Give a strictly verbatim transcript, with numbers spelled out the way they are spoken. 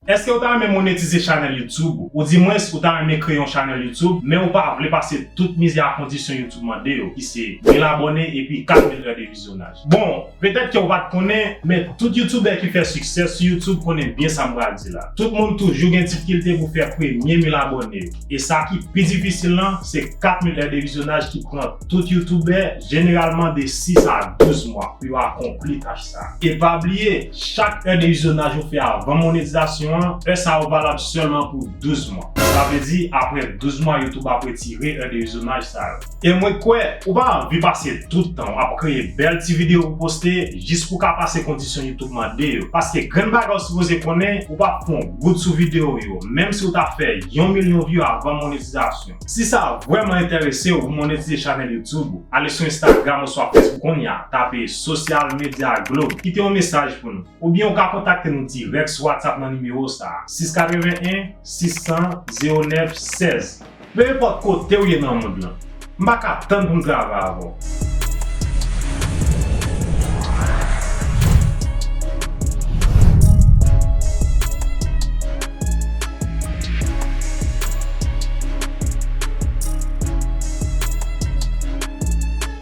Èske ou ta renmen monetize chanèl YouTube ou? Oudimwens, ou ta renmen kreye yon chanèl YouTube, men ou pa vle pase tout mizè a kondisyon YouTube mande yo, ki se mil abòne epi kat mil è de vizyonaj. Bon, petèt ke ou pa t konnen, men tout youtubè ki fè siksè sou YouTube konnen byen sa m pral di la. Tout moun toujou gen difikilte pou fè premye mil abòne yo. E sa ki pi difisil lan, se kat mil è de vizyonaj ki pran tout youtubè jeneralman de sis a douz mwa pou yo akonpli tach sa. E pa bliye, chak è de vizyonaj ou fè avan monetizasyon an, è sa yo valab sèlman pou douz mwa. Sa vle di, apre douz mwa, YouTube ap retire è de vizyonaj sa yo. E mwen kwè, ou pa anvi pase tout tan w ap kreye bèl ti videyo pou poste jis pou ka pase kondisyon YouTube mande yo. Paske grenn bagay ou sipoze konnen, ou p ap fè yon goud sou videyo yo, menm si w ta fè yon milyon view avan monetizasyon. Si sa vrèman enterese w pou monetize chanèl YouTube ou, ale sou Instagram oswa Facebook kounye a, tape Social Media Globe, kite yon mesaj pou nou. Oubyen ou ka kontakte nou dirèk sou WhatsApp nan nimewo sa a, sis katreven en, sis san, zewo nèf, sèz. Pe enpòt kote w ye nan mond lan, m pa ka tann pou m travay avè w.